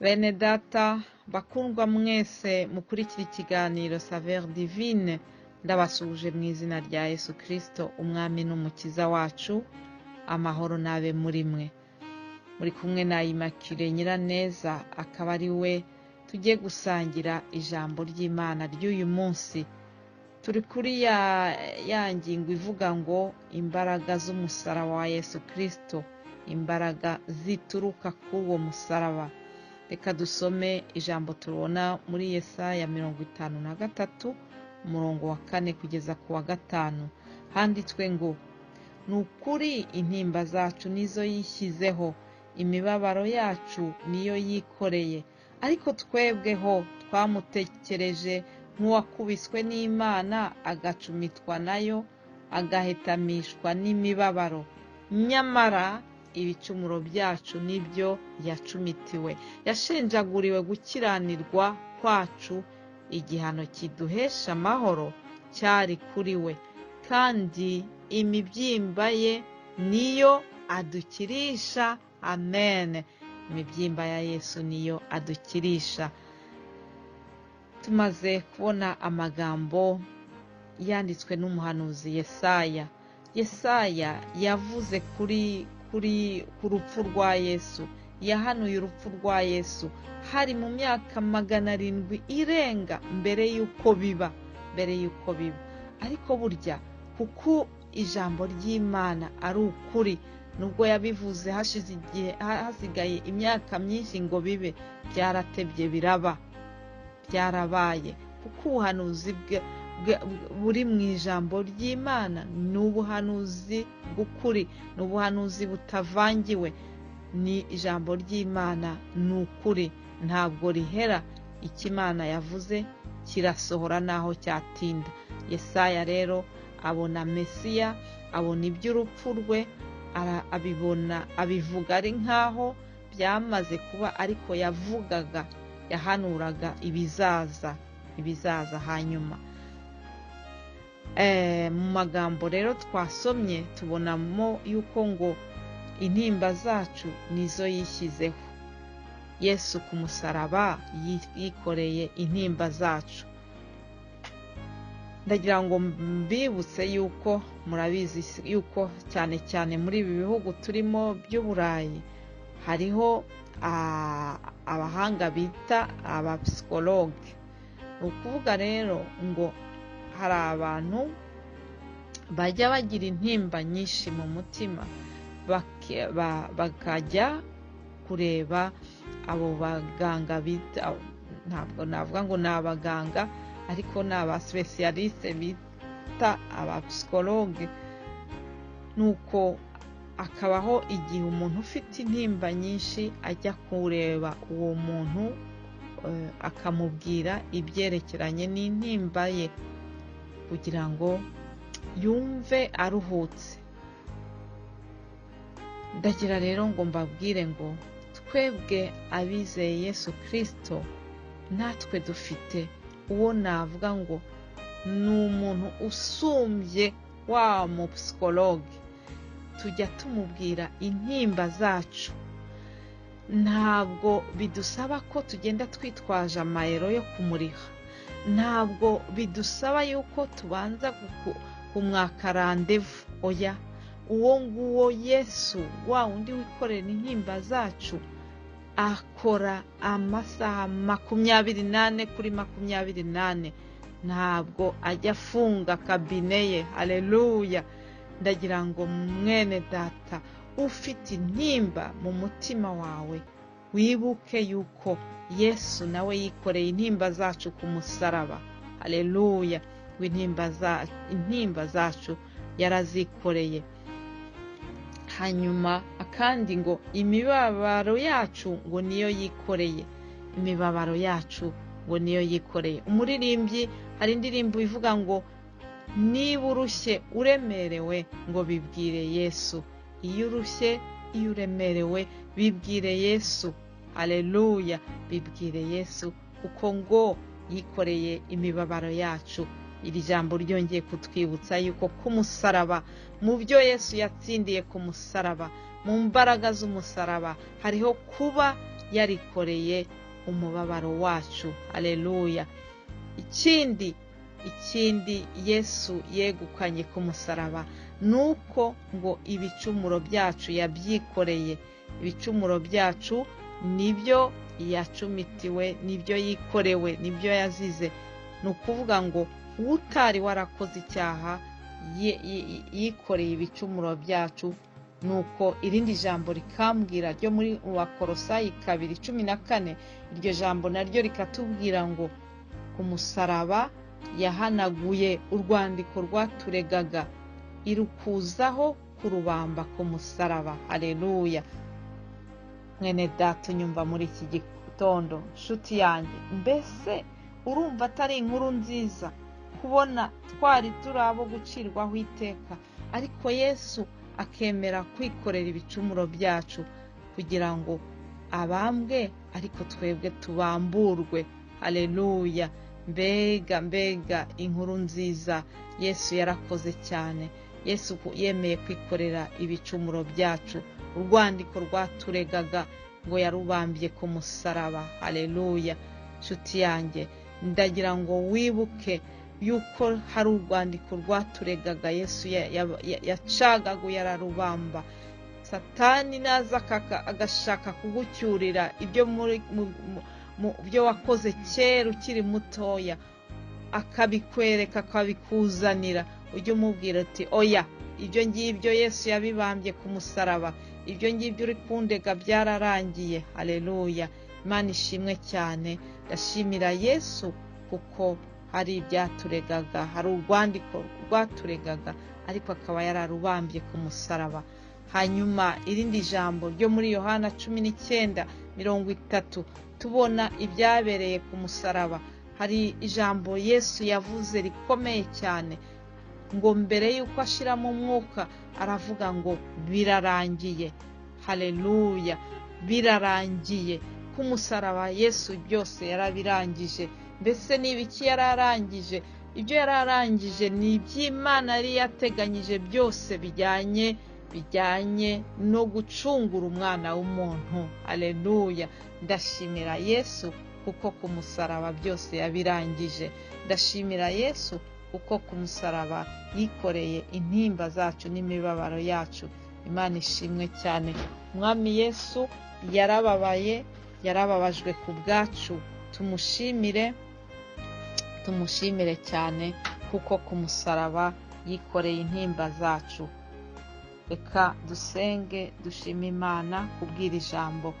Bene data bakundwa mwese mukurikira ikiganiro Saveur Divine, ndabasuhuje mu izina rya Yesu Kristo umwami n'umukiza wacu. Amahoro n'abe muri mwe. Muri kumwe na Immaculée Nyiraneza, akaba ari we tugiye gusangira ijambo ry'Imana ry'uyu munsi. Turi kuri ya ngingo ivuga ngo imbaraga z'umusaraba wa Yesu Kristo, imbaraga zituruka kuri uwo musaraba. Reka dusome ijambo tubona muri Yesaya 53 umurongo wa 4 kugeza ku wa 5. Handitswe ngo: ni ukuri intimba zacu nizo yishyizeho, imibabaro yacu niyo yikoreye, ariko twebweho twamutekereje nk'uwakubiswe n'Imana, agacumitwa nayo, agahetamishwa n'imibabaro. Nyamara ibicumuro byacu nibyo yacumitiwe, yashenjaguriwe gukiranirwa kwacu, igihano kiduhesha amahoro cyari kuri we, kandi imibyimba ye niyo adukirisha. Amen. Imibyimba ya Yesu niyo adukirisha. Tumaze kubona amagambo yanditswe n'umuhanuzi Yesaya. Yesaya yavuze kuri ku rupfu rwa Yesu, yahanuye urupfu rwa Yesu hari mu myaka 700 irenga mbere y'uko biba. Ariko burya kuko ijambo ry'Imana ari ukuri, nubwo yabivuze hashize igihe, hasigaye imyaka myinshi ngo bibe, byaratebye biraba, byarabaye. Kuko ubuhanuzi buri mu ijambo ry'Imana ni ubuhanuzi bw'ukuri, ni ubuhanuzi butavangiwe, ni ijambo ry'Imana, ni ukuri, ntabwo rihera. Icyo Imana yavuze kirasohora naho cyatinda. Yesaya rero abona Mesiya, abona iby'urupfu rwe, abibona, abivuga ari nkaho byamaze kuba, ariko yavugaga, yahanuraga ibizaza hanyuma. Mu magambo rero twasomye tubonamo yuko ngo intimba zacu nizo yishyizeho. Yesu ku musaraba yikoreye intimba zacu. Ndagira ngo mbibutse yuko murabizi yuko cyane cyane muri ibi bihugu turimo by'Uburayi hariho abahanga bita abapsikologe. Ni ukuvuga rero ngo hari abantu bajya bagira intimba nyinshi mu mutima, bakajya kureba abo baganga bita, ntabwo navuga ngo ni abaganga, ariko ni abasipesiyaliste bita abapsikologe. Nuko akabaho igihe umuntu ufite intimba nyinshi ajya kureba uwo muntu, akamubwira ibyerekeranye n'intimba ye kugira ngo yumve aruhutse. Ndagira rero ngo mbabwire ngo twebwe abizeye Yesu Kristo, natwe dufite uwo navuga ngo ni umuntu usumbye wa mupsikologe. Tujya tumubwira intimba zacu. Ntabwo bidusaba ko tugenda twitwaje amayero yo kumuriha, ntabwo bidusaba yuko tubanza kumwaka randevu. Oya, uwo nguwo Yesu wa wundi wikorera intimba zacu akora amasaha 24 kuri 24, ntabwo ajya afunga kabine ye. Haleluya. Ndagira ngo mwene data ufite intimba mu mutima wawe, wibuke yuko Yesu nawe yikoreye intimba zacu ku musaraba. Haleluya. Intimba zacu yarazikoreye. Hanyuma akandi ngo imibabaro yacu ngo niyo yikoreye, imibabaro yacu ngo niyo yikoreye. Umuririmbyi hari indirimbo ivuga ngo niba urushye uremerewe ngo bibwire Yesu. Iyo urushye, iyo uremerewe, bibwire Yesu. Haleluya, bibwire Yesu, kuko ngo yikoreye imibabaro yacu. Iri jambo ryongeye kutwibutsa yuko ku musaraba, mu byo Yesu yatsindiye ku musaraba, mu mbaraga z'umusaraba, hariho kuba yarikoreye umubabaro wacu. Haleluya. Ikindi Yesu yegukanye ku musaraba ni uko ngo ibicumuro byacu yabyikoreye. Ibicumuro byacu nibyo yacumitiwe, nibyo yikorewe, nibyo yazize. Ni ukuvuga ngo utari warakoze icyaha yikoreye ibicumuro byacu. Nuko irindi jambo rikambwira ryo muri Bakolosayi 2:14, iryo jambo naryo rikatubwira ngo ku musaraba yahanaguye urwandiko rwaturegaga, irukuzaho kurubamba ku musaraba. Haleluya. Mwene data unyumva muri iki gitondo, nshuti yanjye, mbese urumva atari inkuru nziza kubona twari turi abo gucirwaho iteka, ariko Yesu akemera kwikorera ibicumuro byacu kugira ngo abambwe, ariko twebwe tubamburwe. Haleluya. Mbega inkuru nziza! Yesu yarakoze cyane. Yesu yemeye kwikorera ibicumuro byacu. Urwandiko rwaturegaga ngo yarubambye ku musaraba. Haleluya. Nshuti yanjye, ndagira ngo wibuke yuko hari urwandiko rwaturegaga Yesu yacagaguye ararubamba. Satani naza agashaka kugucyurira ibyo byo wakoze kera ukiri mutoya, akabikwereka, akabikuzanira, ujye umubwira uti oya, ibyo ngibyo Yesu yabibambye ku musaraba, ibyo ngibyo uri kundega byararangiye. Haleluya. Imana ishimwe cyane. Ndashimira Yesu kuko hari ibyaturegaga, hari urwandiko rwaturegaga, ariko akaba yararubambye ku musaraba. Hanyuma irindi jambo ryo muri Yohana 19:30 tubona ibyabereye ku musaraba. Hari ijambo Yesu yavuze rikomeye cyane, ngo mbere y'uko ashiramo umwuka aravuga ngo birarangiye. Haleluya, birarangiye. Ku musaraba Yesu byose yarabirangije. Mbese ni ibiki yararangije? Ibyo yararangije ni iby'Imana yari yateganyije byose bijyanye no gucungura umwana w'umuntu. Haleluya. Ndashimira Yesu kuko ku musaraba byose yabirangije. Ndashimira Yesu kuko ku musaraba yikoreye intimba zacu n'imibabaro yacu. Imana ishimwe cyane. Umwami Yesu yarababaye, yarababajwe ku bwacu. Tumushimire cyane kuko ku musaraba yikoreye intimba zacu. Reka dusenge, dushime Imana kubwira ijambo.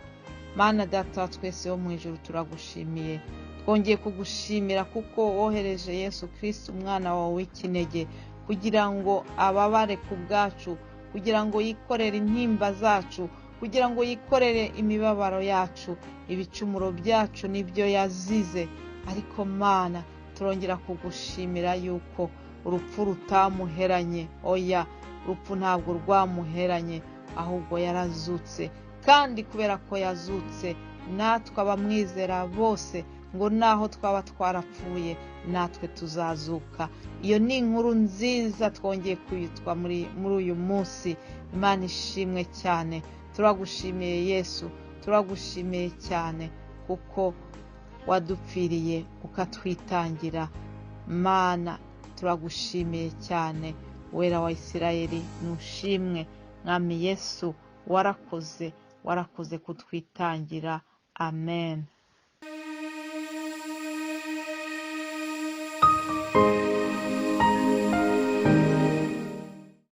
Mana Data wa twese wo mu ijuru, turagushimiye. Twongeye kugushimira kuko wohereje Yesu Kristo umwana wawe w'ikinege kugira ngo ababare ku bwacu, kugira ngo yikorere intimba zacu, kugira ngo yikorere imibabaro yacu. Ibicumuro byacu nibyo yazize. Ariko Mana, turongera kugushimira yuko urupfu rutamuheranye. Oya, urupfu ntabwo rwamuheranye, ahubwo yarazutse. Kandi kubera ko yazutse, natwe abamwizera bose ngo naho twaba twarapfuye natwe tuzazuka. Iyo ni inkuru nziza twongeye kwitwa muri uyu munsi. Imana ishimwe cyane. Turagushimiye Yesu, turagushimiye cyane kuko wadupfiriye ukatwitangira. Mana, turagushimiye cyane. Wera wa Isirayeli, nushimwe. Mwami Yesu, warakoze, warakoze kutwitangira. Amen.